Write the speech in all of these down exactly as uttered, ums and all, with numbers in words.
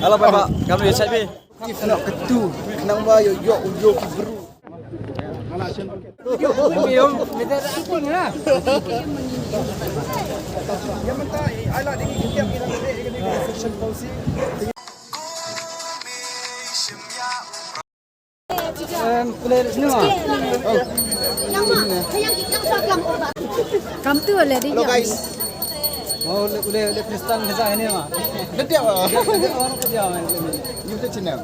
Hello, Papa. Come here, side me. If not, ketu, kenang ba yo yo yo ki bru. Kam tu le di. Hello guys. Oh, le le le Kristan ke sah ini mah. Dia dia. Dia dia. YouTube channel.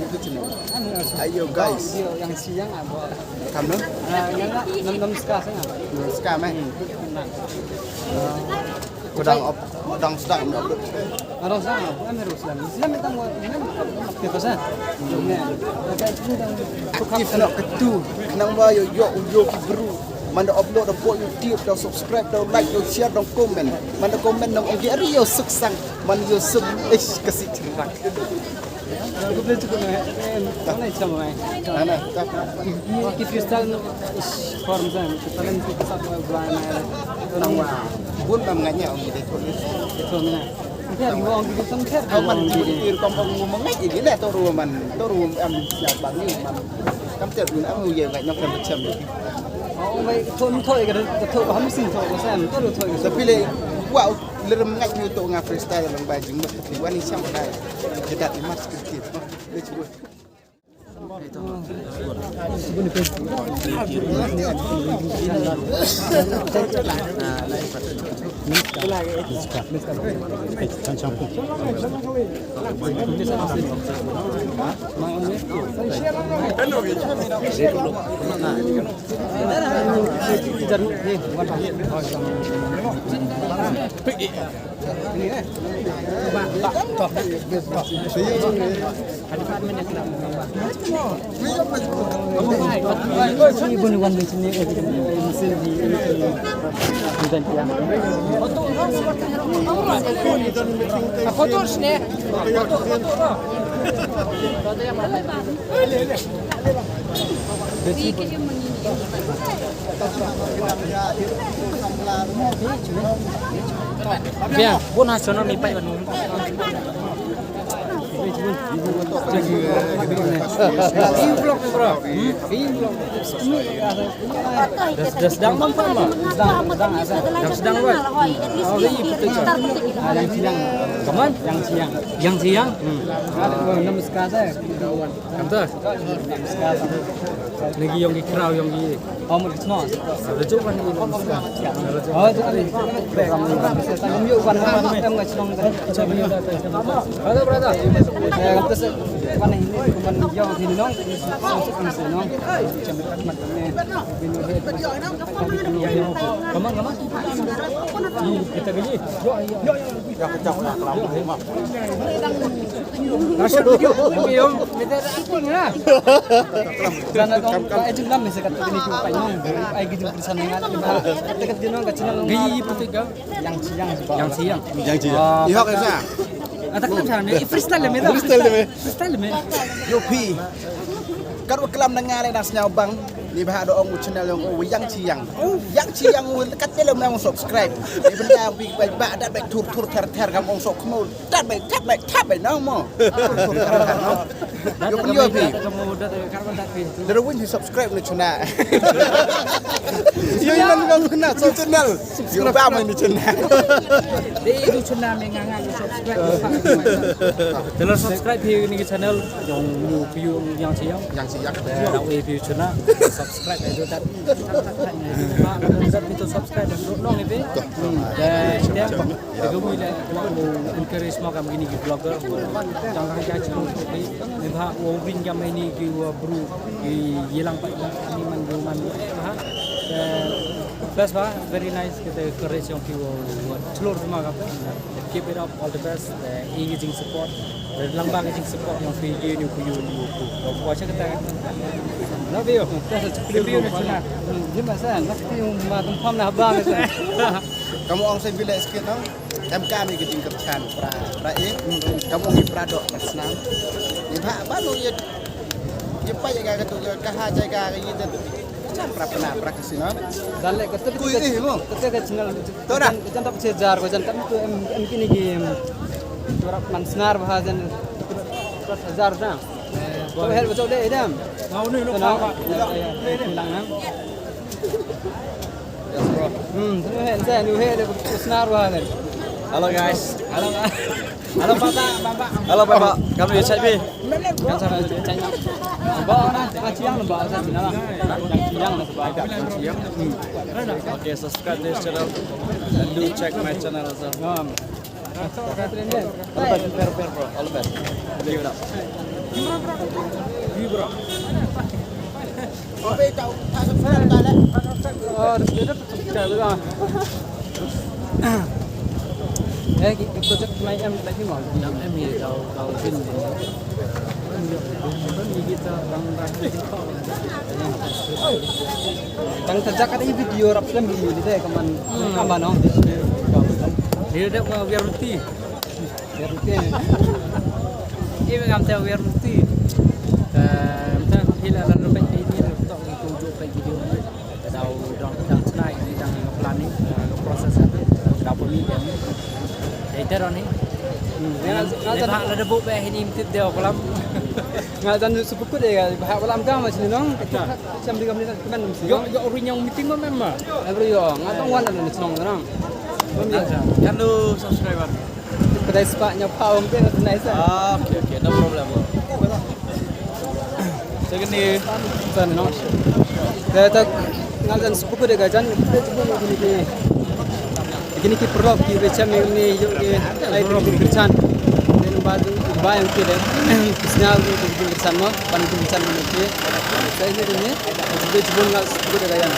YouTube channel. Ayo guys. Yang siang apa? Kamu? Yang enam enam sekas sana. Sekas meh. Kudang op, kudang sedang upload. Arang sa, kami harus lang. Sila minta mo, minta mo. Kita sa. If not, ketu, kenang ba yo yo yo ki bru. Manda upload, da put YouTube, da subscribe, da like, da share, da comment. Manda comment nang ong ki ari yo seksang, man yo sub ish kasi cerak. Aku boleh cukup mai. Mana sama mai? Mana? Ki Kristan ish form sa. Kita lain kita satu bulan mai. Nang wa. Bun bam nganya ong kita tulis. Itu mana? Kau man kiri kau mau ngomong aja gini lah, turu man, turu am siapa ni man. Kam ter guna am uye ngai nok kam macam ni. Oh, mai thon thoi ka thoi ka ham sin thoi ka sam, thoi thoi ka. Tapi le, wow, lerem ngai ni tu nga freestyle lang ba jing mut tapi wani sam kai. Kita imas kiri. Let's go. Bia, bun ha sono mi pai banu. Dah, dah sedang bang, Pak, Mak? Sedang, sedang, sedang. Dah sedang, Pak. Oh, iya, betul, Pak. Ah, yang siang. Kaman? Yang siang. Yang siang? Hmm. Ada, oh, nama sekali. Kanta? Nagi yong ki kraw yong ki. Oh, mut ki snos. Ada jong kan ni. Oh, tu kan. Tang yu kan em ngai shnong kan. Brother, brother. Eh, kanta se kan ni kan yong ki nong. Kan se nong. Mat ni. Kaman, kaman. Kita gaji. Yo, yo, yo. Rasa video, video, mete acting lah. Karena kau, kau aja lah mesti kata ini kau payung, ai gitu perusahaan yang ada. Dekat dia nong kacil nong. Gaji putih kau. Yang siang. Yang siang. Yang siang. Ihok ya sa. Atak kan sana ni freestyle le mete. Freestyle le mete. Freestyle le mete. Yo pi. Kat wa klam na nga le na sñiaw bang. Ni ba ha da ong u channel yong u Yang Chiang. Yang Chiang u kat te le mnang subscribe. Ni benda ong pi ba ba dat ba tur tur ter ter kam ong sok kno. Dat ba dat ba dat ba nang mo. Tur tur ter ter nang. Yo pen yo pi. Dara win pi subscribe ni chuna. Yo inan nang na so channel. Yo ba mai ni channel. Dei du chuna me nga nga subscribe. Dara subscribe hi ni channel. Yong mu piu yang si yang. Yang si yang. Da wei piu chuna. Subscribe ai du dat. Ba dat piu subscribe du nong ni pi. Da da da mu le mu encourage mo kam kini ki vlogger. Jang ka ja chuna ni ba wo win kam ni ki wa bru. Ki yelang pa ni man du man ba. Best ba, very nice kita encourage yong ki wa chlur ma kam. Keep it up, all the best. Ing jing support. Lang ba ka jing support yong phi ïa ïa ku ïa ïa ku. Wa cha kata. Love you. Love you na chuna. Ni ma sa, love you ma tum pham na ba sa. Kamu ong sa village kit nang. Em ka mi ka jing kyrchan pra pra e. Kamu ngi pra dok pra snam. Ni ba ba lu ïa ïa pa ïa ka tu ka ha cha ka ïa ta. Chan pra pra pra ka sina. Dale ka tu. Ku ïa mo. Ka tu ka channel. Tora. Ka jan tap che jar ko jan tap tu em em kini ki em. Rap man snar bha zen. Hajar na. Ko hel betul deh idam. Mau ni no. Tenang. Tenang na. Hmm, tu hel zen, tu hel snar bha zen. Hello guys. Hello. Hello papa, papa. Hello papa. Come here, check me. Kan sa check. Ba na, ah, chiang ba sa china. Chiang na ba. Okay, subscribe this channel and do check my channel as well. All the best. Give it up. Eh, ki project mai em lagi mau. Yang em ye kau kau bin. Tang terjak ada video rap kan video ni deh kaman kaman no. Dia dah mau biar roti. Biar roti. Ini ngam tahu biar roti. Ngam tahu hila lalu baik ini tu tu video. Ka dau dang dang tnai ni dang planning, uh, process atu. Ka dau pynmih dia ni. Dei ter ni. Hmm, ya, ya, ya. Ba la da bu ba hini mtit dia kolam. Nga jan su pukut dei ka ba kolam ka ma sini nong. Ka cham di kam ni kan mesti. Yo yo ri nyong meeting ma member. Every yo nga tong wan na sini nong. Kan lu subscriber. Kedai sepak nya pau mungkin nice. Ah, okay okay, no problem bro. Second ni. Sana no. Dah tak ngal jan sepukut deh gajan. Kini ki perlok ki becam ni yo ki ai perlok ki kerchan. Ni ba ba yang ki deh. Snya ki kerchan mo, pan ki kerchan ni ki. Saya ni ni. Cuba cuba ngal sepukut deh gajan.